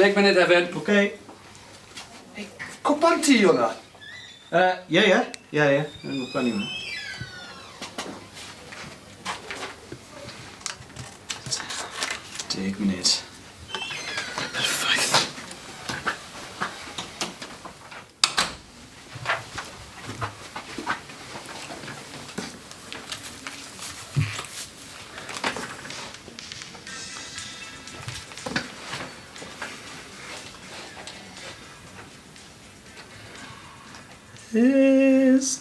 Deg munud, Hefin. Oce. Hei, cwpan ti hwnna? Yy, ie, ie. Ie, ie. Yn ngwpan i hwnna. Deg munud. Perffaith. Is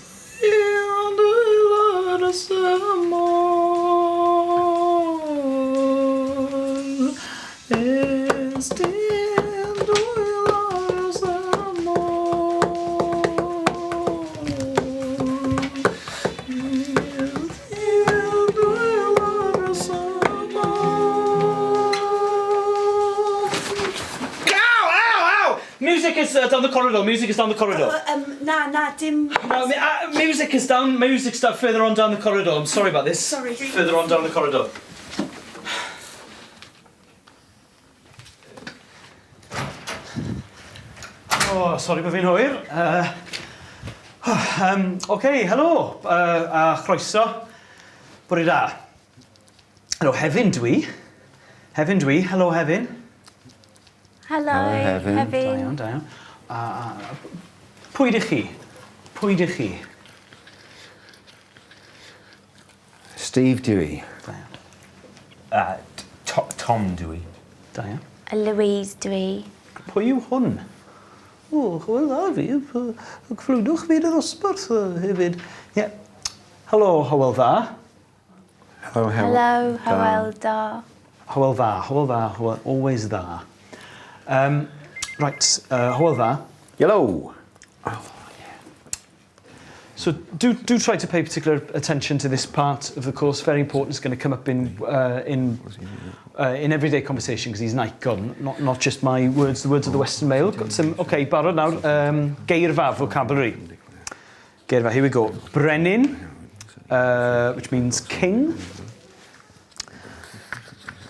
Ow! Ow! Ow! Music is uh, down the corridor. Music is down the corridor. Uh, um, na, na, dim... No, uh, music is down. Music's down further on down the corridor. I'm sorry about this. Sorry. Further on down the corridor. O, sori bo' fi'n hwyr. Yy yym oce, helo yy a chroeso. Bore da. Helo, Hefin dwi. Hefin dwi. Helo Hefin. Helo, Hefin. Hefin. Da iawn, da iawn. A a pwy 'dych chi? Pwy 'dych chi? Steve dw i. Da iawn. Uh, Tom dw i. Da iawn. A Louise dw i. Pwy yw hwn? O, hwyl dda fi. Cyflwynwch fi yn y ddosbarth hefyd. Ie. Helo, Hywel Dda. Helo, Hywel. Helo, Hywel Da. Hywel Dda, Hywel Dda, Hywel, always dda. Um, right, Hywel Dda. Hello. Oh, yeah. So do, do try to pay particular attention to this part of the course. Very important. It's going to come up in, uh, in, uh, in everyday conversation because he's an icon, not, not just my words, the words of the Western Mail. Got some, okay, barod nawr. Um, geirfa, vocabulary. Geirfa, here we go. Brenin, uh, which means king.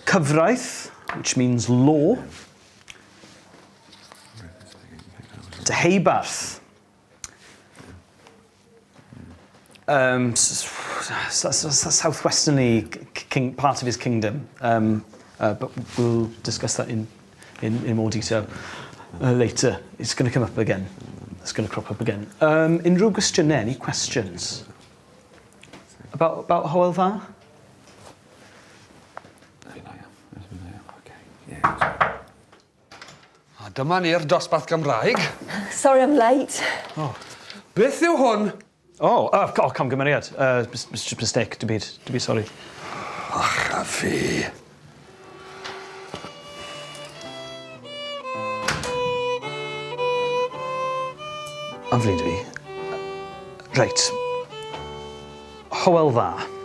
Cyfraith, which means law. Deheubarth, Um, southwesterly king, part of his kingdom. Um, uh, but we'll discuss that in, in, in more detail uh, later. It's going to come up again. It's going to crop up again. Um, unrhyw gwestiynau, any questions? About, about Hywel Dda? A dyma ni'r dosbarth Gymraeg. Sorry I'm late. Oh. Beth yw hwn? Oh, oh, oh camgymeriad. Uh, just mistake, to be, to be sorry. Ach, a fi. Am flin dwi. Reit. Hywel Dda.